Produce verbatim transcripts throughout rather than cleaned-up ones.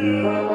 Go ahead.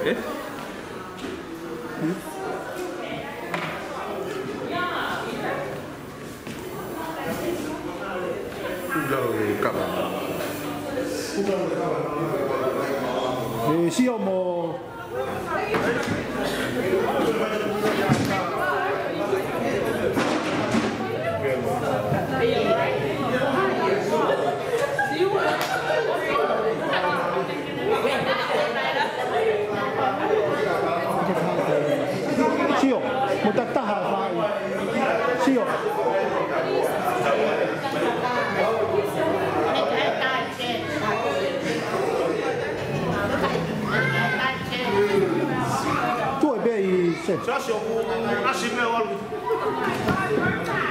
Eh? ʻE, sio mo. Sio, mo tataha fai. Sio. Tuʻu pē ʻi se. Sio, sio, ʻasi pē ʻo ʻalu.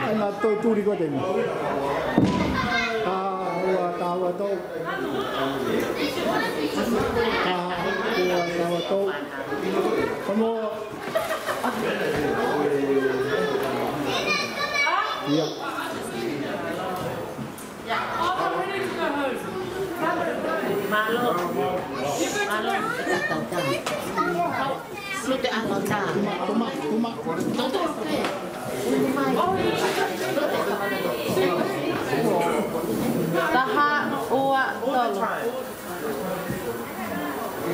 ʻAi na toe tuli ko te mo. Taha, ua, taha, ua, tolu. Taha, ua, taha, ua, tolu. Kono. Ia. Mālō. Mālō. Sute ʻanotā. Tuma, tuma. Taha, ua, tolu.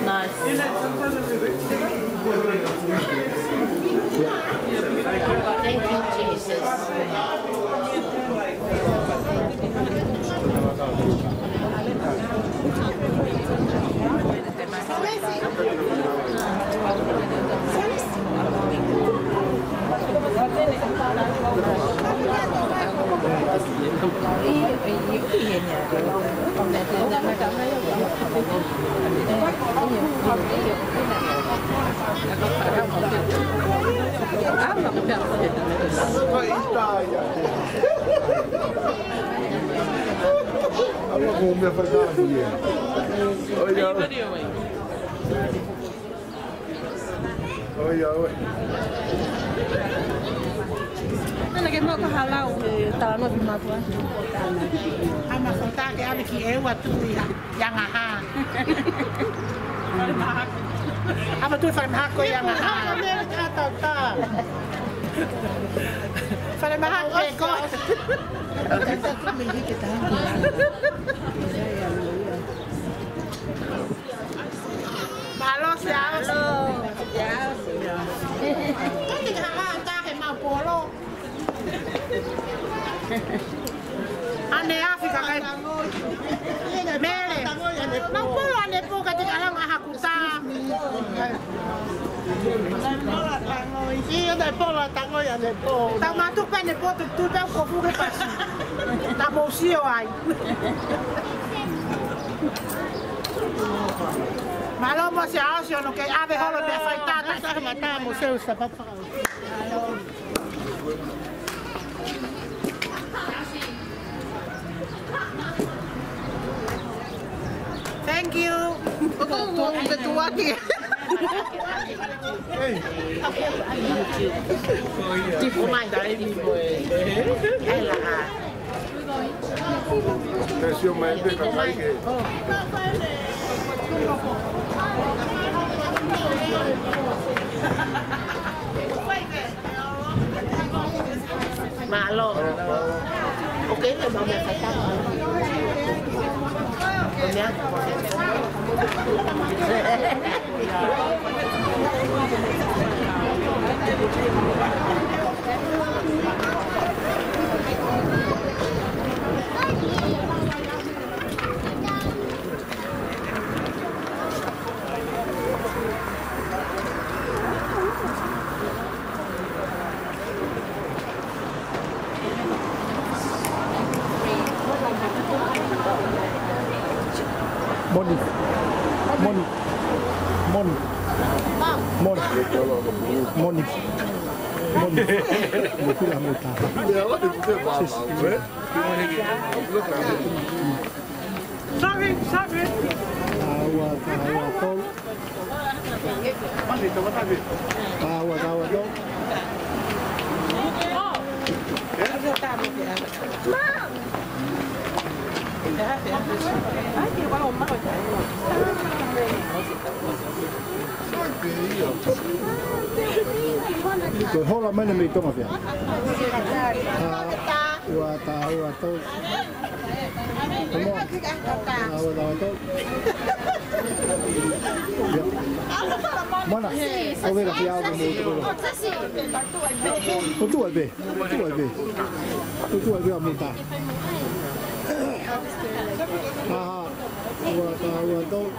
Nice. Thank you, Jesus. Ana ke mau ka halau e talanoa ki mātua. Ama fota ke ave ki e ua tu ia, ia ngaha. Ama tu fale mahako ia ngaha. Fale mahako e ko. Mālō Siaosi. Mālō Siaosi. Kati ka hā tahe mau polo. Ane Afika kai. Mele. Mau polo ane pō kati ka hā haku tā. Ia ane polo tango ia ane pō. Tau matu pē ane pō tu tu pē ko fuke pasi. Ta mo sio ai. Mālō mo Siaosi ʻo ne kei ʻave holo meʻa faitata. Sa mata mo se usa papa. Thank you. Ko ko ko ke tuaki. Tipu mai. Ela. Te sio mai pē kakai ke. Mālō. Ok, te mau meʻa faitata. Ko meʻa. Moni. Moni. Moni. Moni. Moni. Moni. Moni. Sorry, sorry. Taua, taua, tolu. Taua, taua, tolu. Ko e hola mai ne mei Tonga pea. Taua, taua, tolu. Come on. Taua, taua, tolu. Ia. Mana, ʻo vera ki au mo toko. ʻO tuʻu ai pē, ʻo tuʻu ai pē. ʻO tuʻu ai pē ʻa muta. Aha, ua, taua, tolu.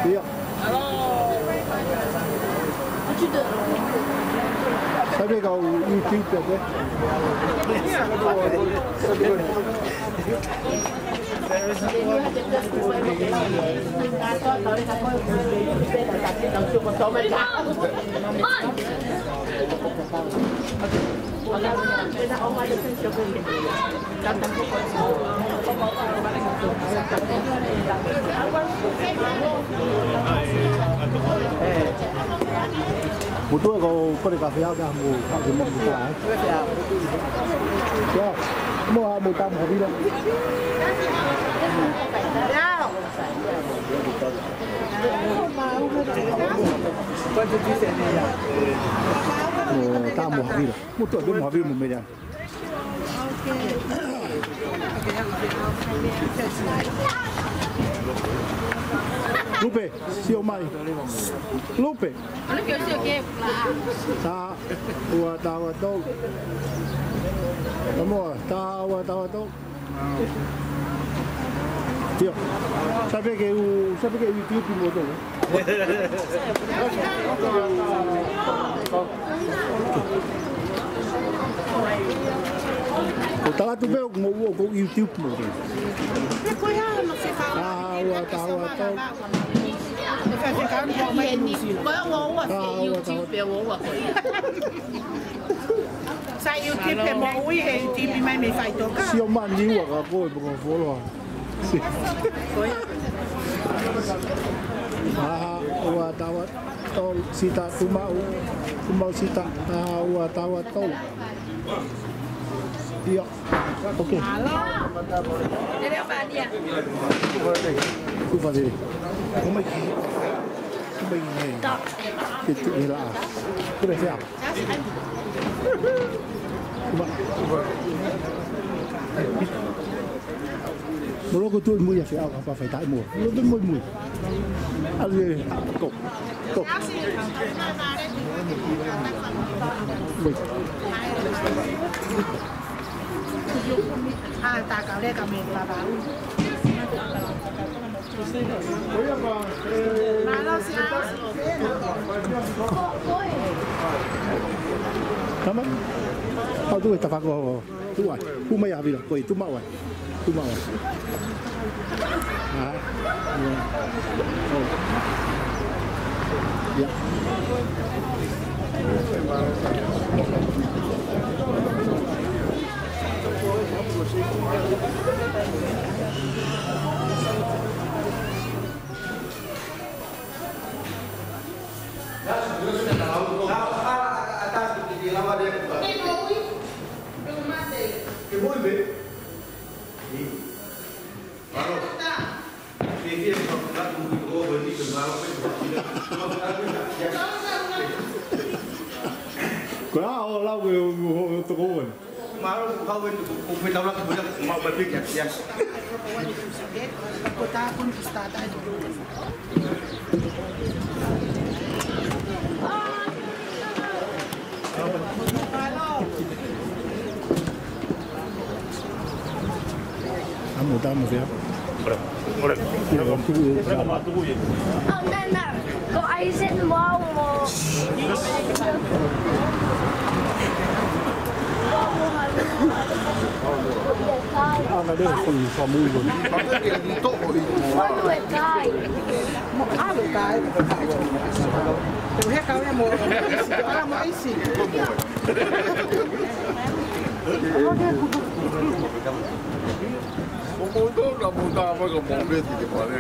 Ia. Sai pē kau YouTube pē. Mutu e ko pare ka fea ka mo ka ke mo ka. Ia, mo ha mo ta mo vila. Mo ta mo vila. Mutu e mo vila mo mea. Lupe, sio mai. Lupe. Taua, taua, tolu. Kamoa, taua, taua, tolu. Tio. Sai pē ke u, sai pē ke u tipi mo tolu. Ko e tala atu pē ʻoku mou ō ki he YouTube mo. Ko ia, no se ka. Ah, ua taha ua tolu. Ko ia, ua ua YouTube, ua ua ko ia. Sai YouTube pē mo ui he YouTube mai mei faʻitoka. Sio mani ua ka ko e mo ka foloa. Aha, ua taha ua tolu, sita, tuʻu maʻu, tuʻu maʻu sita, aha, ua taha ua tolu. ʻIo, ok. Mālō. Kupa tele. Kupa tele. Kupa tele. Ke tuʻu he laʻā. Kupa tele. Mo loko tuʻu mui a fea ka pa fai tai mo. Mo loko tuʻu mui mui. Alu e ko. Ko. Mui. Ah, tā ka leka me lava. Tama? Au tu e tafako. Tuʻu ai. Tuʻu mai a vila. Ko e tuʻu maʻu ai. Tuʻu maʻu ai. Ah. Oh. Ya. Ko e hā hoʻo lau ke u, u, u toko ua ni? Mālō, kau e tuku, ko e taulaki, ko e taulaki, mau pai piki, yes. Ko tā kun tu start ai. Amo, tamo, fea. Ora, ora, ora. Oh, no, no. Ko ai se mo au mo. Ah, ma deo fo i fa mu i lo. Fonu e kai. Mo au kai. Ko he kau ia mo. Ala mo isi. Ko koutou na mou tā mai ka mou veti ke pale.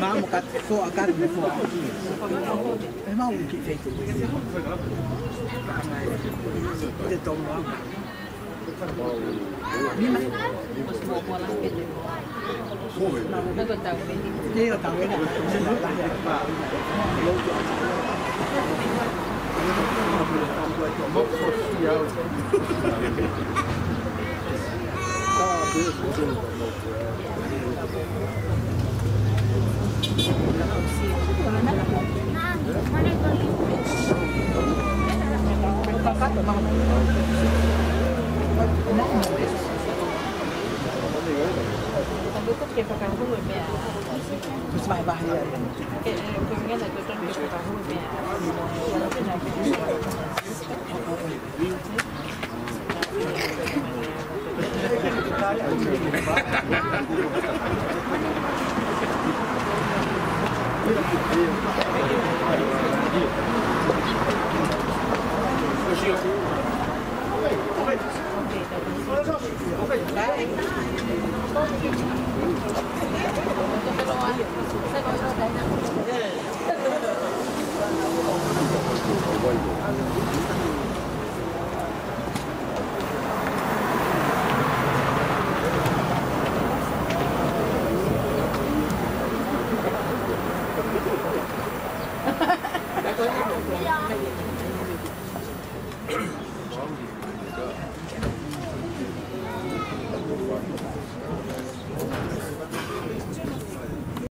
Mamo ka foʻi ka mo foʻi. E mau ki feito. Te tau mau. Nima. Te o tau ena.